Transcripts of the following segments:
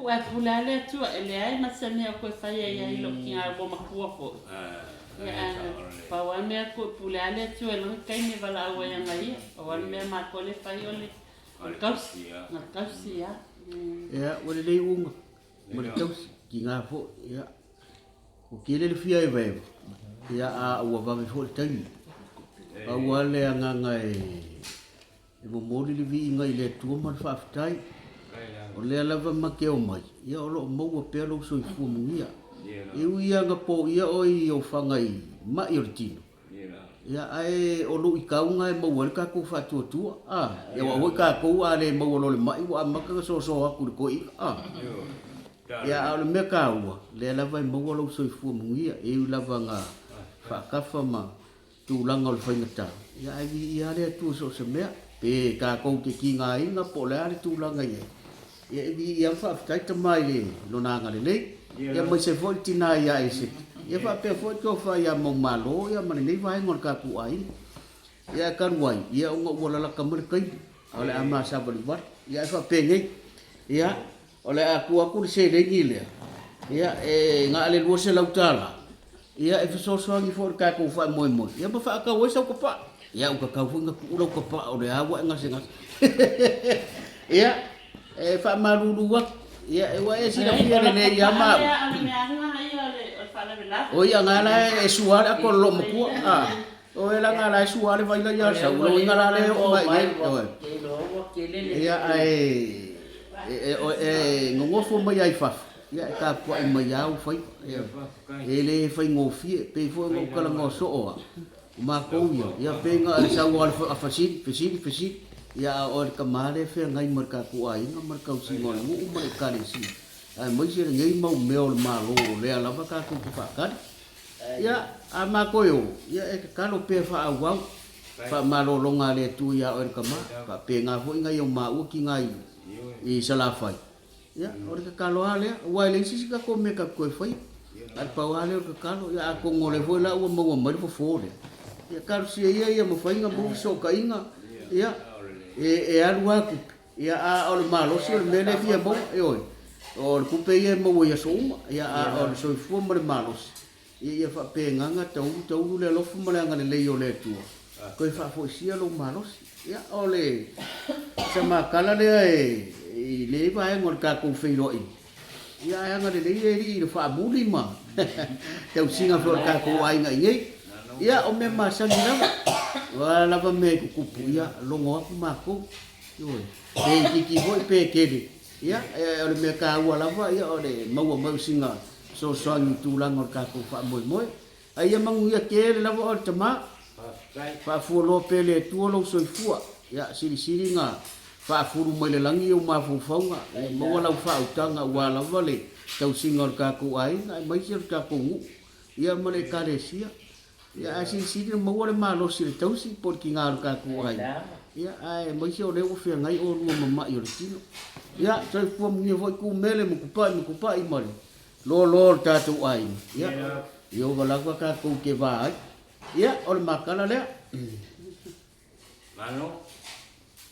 Ae pule lava le Atua, e leai ma se mea o toe faia i ai i lou tiga ua matua foi. Ia ae pau lava le mea e pule lava le Atua i lona taimi e valaau ai ana ia. Pau lava le mea matou lea e fai o le tausi, na o le tausi lava. Ia, ua lelei uga ma le tausi, tiga foi, ia. Ua tele le fia evaeva, ia a ua vave foi le taimi. Pau lava le agaga e E momoli le viiga i le Atua ma le faafetai, o lea lava ma te omai, ia o lo o maua pea lou soifua manuia. E ui lava na poia oe i ofaga i mai o le tino, ia ae o luitau na e maua ai le tatou faatuatua, a, ia aua foi tatou a le maua loa le mai ua amata ona soso atu i le toeaina, a. Ia a o le mea taua, lea lava e maua lou soifua manuia, e ui lava na faatafa ma tulaga o le faigata, ia ae viia lava le Atua i so o se mea, pe tatou te tigaina po o le a le tulaga e i ai, ia e viia lava ma faafetai Tama i Lona agalelei, ia aemaise foi le tina ia Aiseki, ia faapea foi le tofa ia Maumalo ia ma lenei vaega o le tatou aiga. Ia ae talu ai, ia ona ua lalata mai le taimi, a o le a masavalivali, ia ae faapenei, ia O le a tuu atu le seleni lea, ia, e na o le $200, ia, e fesoasoani foi i le tatou faamoemoe, ia ma faatau ai sau tapaa. Ia, ua tatau foi ona tuu lau tapaa o lea ua e gasegase. Ia, e faamalulu atu, ia, ua e silafia lelei ia ma au. O ia na la e sua le ato a le loomatua, a. O e la la e sua le vai la ia sau, lo inga la le o mai nei. Ia ae e nonofo mai ai fafo, ia e tapuai mai lava ou faiva. E le faigofie, pei foi ona ou talanoa soo lava, o matou ia, ia pei na o le sau lava a fesili, fesili, fesili, ia a o le tama lea e feagai ma le tatou aiga ma le tausiga o le nuu ma le ekalesia, aemaise lenei mau mea o le Malo o lea lava tatou te faatali. Ia, a matou e o, ia e tatalo pea faaauau, faamalologa a le Atua ia oe le tama, faapena foi nai o maua tina i Salafai. Ia, o le tatalo lava lea, aua e leai se isi tatou mea tatou toe faia, ae le pau lava lea o le tatalo. Ia atonu o lea foi la ua maua mai le fofo lea, ia talosia ia ia mafai ona maua fesootaiga, ia, e alu lava tupe, Ia, a o le malosi o le mea lea e fia maua, ioe, o le tupe ia e maua i aso uma, ia, a o le soifua ma le malosi, ia, ia faapena ona taulu taulu le alofa ma le agalelei o le Atua, toe faafoisia lou malosi. Ia, o le samakala lea e, i lenei vaega o le tatou feiloaiga, ia, ae agalelei le Alii i le faamuli ma tausiga foi o le tatou aiga i inei. Ia, o mea masani lava, o a lava mea e tutupu, ia, logo atu matou. Ioe. Pe itiiti foi pe tele, ia, o le mea taua lava, ia, o le maua mai o sina fesoasoani i tulaga o le tatou faamoemoe. A ia manuia tele lava oe le tama. Faafualoa pea le Atua lou soifua. Ia, silisili na faafulu mai le lagi ou mafaufauga, ia maua lau faautaga aua lava le tausiga o le tatou aiga aemaise o le tatou nuu, ia ma le Ekalesia. Ia ae silisili ona maua le malosi o le tausi po o le tiga o le tatou aiga. Ia ae aemaise o lea ua feagai oulua ma mai o le tino. Ia soifua manuia foi Tumele ma Tupai ma Tupai ma le loaloa o le tatou aiga. Ia ia ova lava tatou te va ai. Ia o le makala lea. Malo,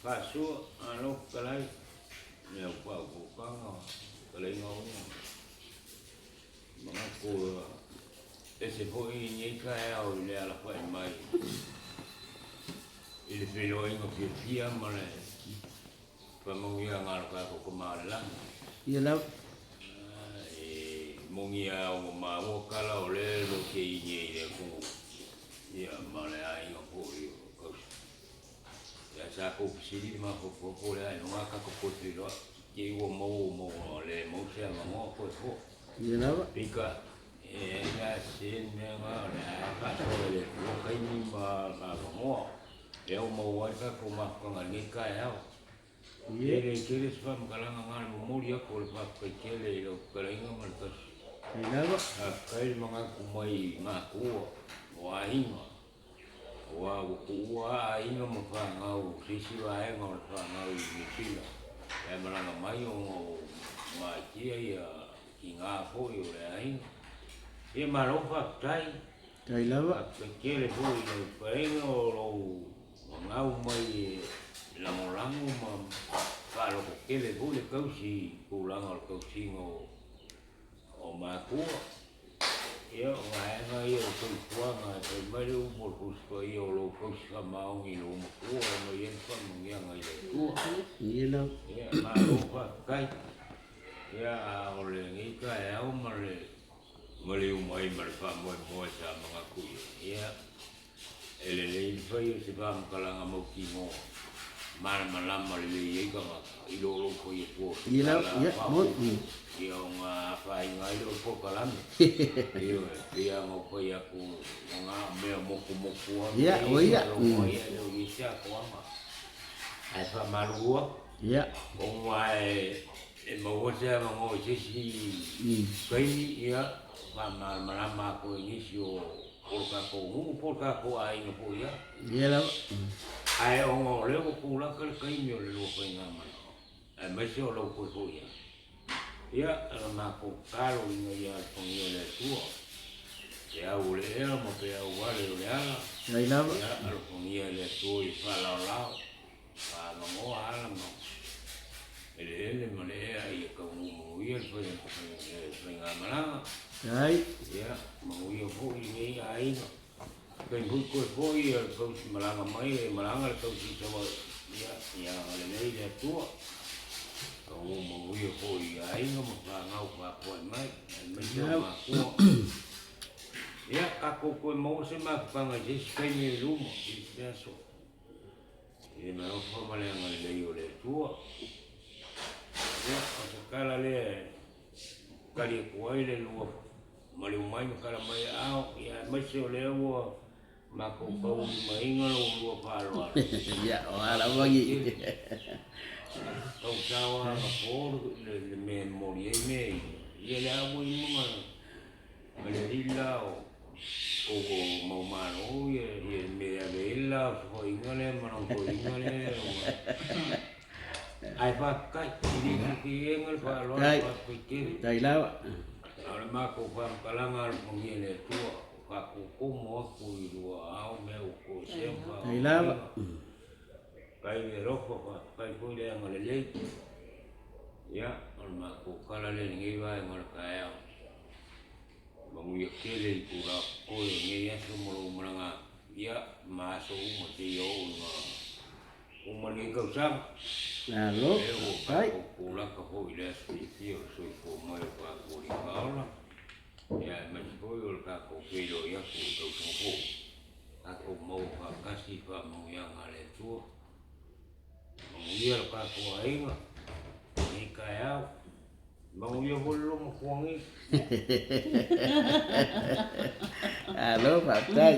faasua, malo fetalai, i lau faaopoopoga, fetalaiga uma. Manatu ua ese foi lenei taeao i le alafai mai i le feiloaiga fiafia ma le faamanuiaga a lo tatou Tama o le Lagi. Ia lava. E moni lava ua maua tala o lea e lote i inei i le atunuu, ia ma le aiga foi o Tausi. Ia sa tou fesili le mafaufau po o le a iloga a tatou toe feiloai, te i ua maua ua le maua se avanoa toe foi. Ia lava. Pika, e ai la se le mea lena o le a faasoa e le Atua taimi ma avanoa, lea ua maua ai le tatou mafutaga i lenei taeao. E le tele se faamatalaga na o le momoli atu o le faafetai tele i lau fetalaiga ma le tasi. Ia lava. Faafetai le manatu mai i matua o aiga. Aua ua tuua lava aiga ma fanau se isi vaega o le fanau i Niu Sila ae malaga mai ona o maaitia ia tiga foi o le aiga. Ia malo faafetai. Faafetai lava. Faafetai tele foi i lau paega o lou gagau mai e lagolago ma. faalototele foi le tausi i tulaga o le tausiga o matua. Ia o vaega ia o le soifuaga e fai mai le upu a le Tusi Paia o lou tausi faamaoni i lou matua e aumai ai le faamanuiaga i le Atua. Ia malo faafetai. Ia a o lenei taeao ma le maliu mai ma le faamoemoe sa manatu i ai, ia e lelei le fai o se faamatalaga mautinoa malamalama lelei ai tagata i lo lou fai atu o se tala faaopoopo, ia ona afaina ai lea o le polokalame. Ioe, e pei lava ona ou fai atu, o na mea motumotu lava mea ia e logo ai ae le o i ai se atoaga. Ae faamalulu atu, ona e maua se avanoa i se isi taimi, ia faamalamalama atu i nisi o o le tatou nuu po o le tatou aiga foi lava. Ia lava. Ae ona o lea ua tulaka le taimi o le lua faigamalaga, aemaise o lau toe foi atu, ia, o le matou tatalo ina ia alofagia e le Atua peau o le ea ma peau vale o le ala, Ia lava. ia alofagia e le Atua ia faalaolao, faavanoa ala ma eleele ma le ea ia taunuu manuia le faigamalaga. Ai. Ia, manuia foi lenei aiga. Taimi foi toe foi le tausi malaga mai, e malaga le tausi i Savaii, ia, ia agalelei le Atua. Taunuu manuia foi i aiga ma fanau faatoai mai, aemaise o matua. Ia, tatou toe maua se mafutaga i se isi taimi i luma, i se isi aso. I le alofa ma le agalelei o le Atua. Ia, o se tala lea e tali atu ai le lua maliu mai ma tala mai aao, ia aemaise o lea ua matou taulimaina lo lua faaaloalo. Ia, o a lava ni. Tau sao lava anapo le mea e momoli ai mea ia, ia le a ua i luga Ma le alii la o mau malo ia le mea e ave ai le la osofaiga lea ma lona toeaina lea. Ae faafetai, e le itiiti le faaaloalo, faafetai tele. Faafetai lava. A o le matou faamatalaga alofagia e le Atua, faatutumu atu i lua aao mea ua toesea ma Faafetai lava. Faafetai le alofa, faafetai foi le agalelei. Ia, o le matou tala lea i lenei vaega o le taeao. Manuia tele i tulaga totoe o lenei aso ma lou malaga atu, ia, ma aso uma seia oo ina uma lenei tausaga. Malo, Lea ua faafetai. tatou tulaka foi i le aso fiafia o le soifua mai o tatou alii ma ola, ia aemaise foi o le tatou feiloai atu i le tausaga fou, tatou maua faatasi i faamanuiaga a le Atua. Manuia lo tatou aiga i lenei taeao. Manuia foi le lua matua nei. Malo faafetai.